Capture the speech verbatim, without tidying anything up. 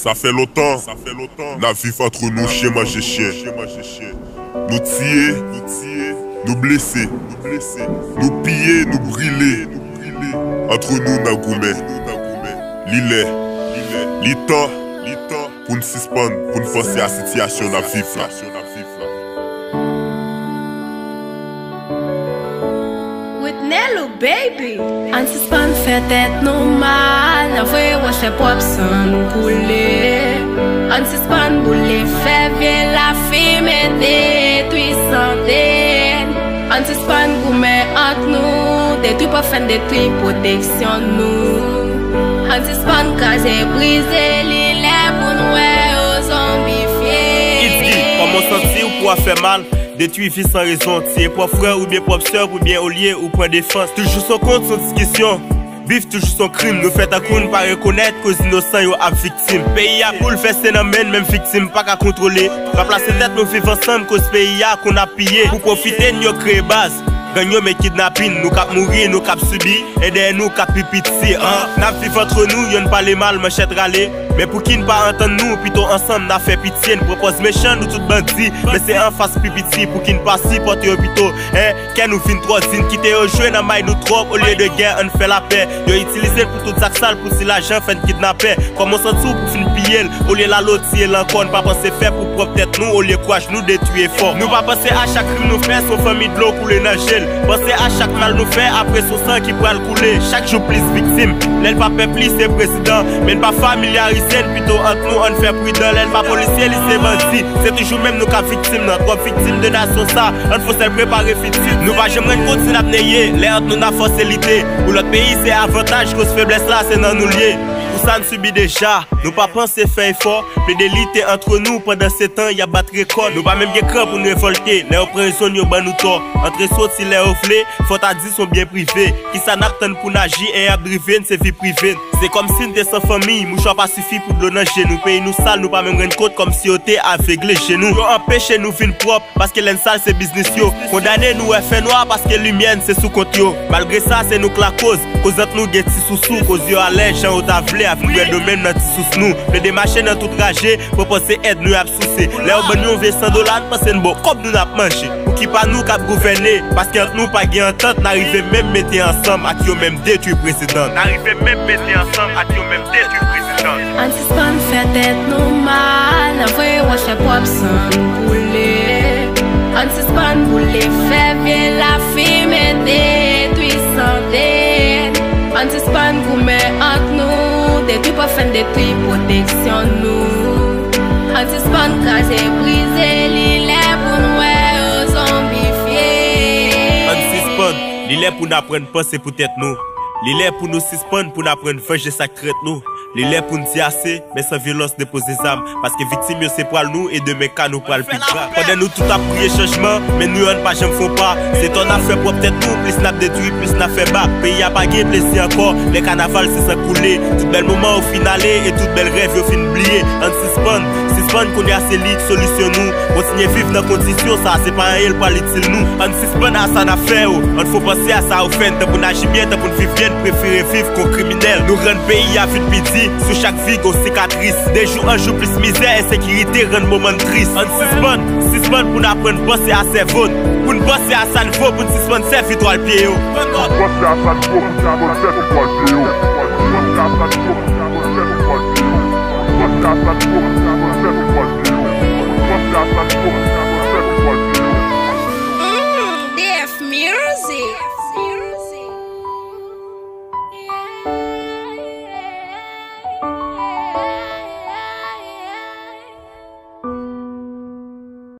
Sa fè lontan n ap viv antre nou chen manje chen. Nou tiye, nou blese, nou piye, nou brile. Antre nou n ap goumen. Li lè, li tan pou n sispann, pou n panse a sitiyasyon n ap viv la. With Nelou, baby. Ann sispann fè tèt nou mal, n ap voye wòch fè pwòp san n koule. Ann sispann boule, fè vye lafimen, detwi sante n. Ann sispann goumen ant nou, detwi pwòp fè n, detwi pwoteksyon nou. Ann sispann kraze, brize, li lè pou n wè yo zonbifye. Itgi, kòman w santi w pou w ap fè mal? Detwi vi san rezon, tiye pwòp frè oubyen pwòp sè w oubyen olye ou pran defans. Toujou s on kont, s on diskisyon. Bif toujou s on krim, nou fè tankou n pa rekonèt koz inosan yo ap viktim. Peyi a boulvèse nan men n, menm viktim pa ka kontwole. Pa plase tèt nou viv ansanm, koz peyi a konn ap piye. Pou pwofite n yo kreye baz. Gang yo men kidnapin, nou k ap mouri, nou k ap sibi, e dèyè nou k ap pi piti. An, n ap viv antre nou, yonn pale mal, manchèt rale. Men pouki n pa antann nou, pito ansanm n a fè pitye. N pran pòz mechan, nou tout bandi, men se anfas pi piti. Pouki n pa sipòte yo pito, en? Kè nou vin twò di, n kite yo jwe nan may nou twòp. Olye de gè, ann fè lapè. Yo itilize n pou tout zak sal, pou ti lajan, fè n kidnapè. Kòman w santi w pou w fin piye l? Olye lalo tiye l ankò, n pa panse fè pou pwòp tèt nou, olye kouraj nou detwi efò. Nou pa panse a chak krim nou fè, s on fanmi dlo koule nan je l. Panse a chak mal nou fè, apre s on san ki pral koule. Chak jou plis viktim. Lè n pa pèp li se prezidan, men n pa familyarize n, pito ant nou ann fè pridan. Lè n pa polisye li se bandi, se toujou menm nou k ap viktim nan. Twòp viktim de nasyon sa, ann fò sèl prepare fitil. Nou pa janm rann kont si n ap neye, lè ant nou n ap fòse lite. Pou lòt peyi se avantaj, koz feblès la se nan nou l ye. Pou sa n sibi deja, nou pa panse fè efò, plede lite antre nou pandan se tan y ap bat rekòd. Nou pa menm gen kran pou n revòlte, lè yo pran yon zòn yo ban nou tò. Antre soti lè yo vle, fò ta di s on byen prive. Kisa n ap tann pou n aji, en y ap drive n, se vi prive n. Se kòmsi n te san fanmi, mouchwa pa sifi pou dlo nan je nou. Peyi nou sal, nou pa menm rann kont, kòmsi yo te avegle je nou. Yo anpeche nou vin pwòp, paske lè n sal se biznis yo. Kondane nou wè fènwa, paske limyè n se sou kont yo. Malgre sa, se nou k lakoz, koz ant nou gen ti sousou. Koz yo alèz jan yo ta vle, avik brèd yo menm nan ti sous nou. Plede mache nan tout raje, pran pòz se èd nou y ap souse. Lè yo ban n yon vye san dola, n panse n bon kòb nou n ap manje. Pouki pa nou k ap gouvène? Paske ant nou pa gen antant, n a rive menm mete ansanm ak yo menm detwi prezidan. N a rive menm mete ansanm ak yo menm detwi prezidan. Ann sispann fè tèt nou mal, n ap voye wòch fè pwòp san n koule. Ann sispann boule, fè vye lafimen, detwi sante n. Ann sispann goumen ant nou, detwi pwòp fè n, detwi pwoteksyon nou. Ann sispann kraze, brize, li lè pou n wè yo zonbifye. Ann sispann, li lè pou n aprann panse pou tèt nou. Li lè pou nou sispann, pou n aprann vanje sa k trèt nou. Li lè pou n di ase, men san vyolans depoze zam. Paske viktim yo se pral nou e demen ka nou pral pi grav. Pandan nou tout ap kriye chanjman, men nou yonn pa janm fè yon pa. Se tò n ap fè pwòp tèt nou, plis n ap detwi, plis n ap fè bak. Peyi a pa gen plezi ankò, lè kanaval se san k koule. Tout bèl moman yo fin ale e tout bèl rèv yo fin bliye. Ann sispann, sispann kounye a se li k solisyon nou. Kontinye viv nan kondisyon sa, se pa anyen l pral itil nou. Ann sispann a sa n ap fè yo, ann fò panse a sa yo fè n. Tan pou n aji byen, tan pou n viv byen, n prefere viv kon kriminèl. Nou rann peyi a vin pi di, sou chak vi gon sikatris. De jou an jou plis mizè, ensekirite rann moman n tris. Ann sispann, sispann pou n aprann panse a sèvo n. Pou n panse a sa n vo, pou n sispann sèvi twal pye yo. Pou n panse a sa n vo, pou n sispann sèvi twal pye yo. Pou n panse a sa n vo, pou n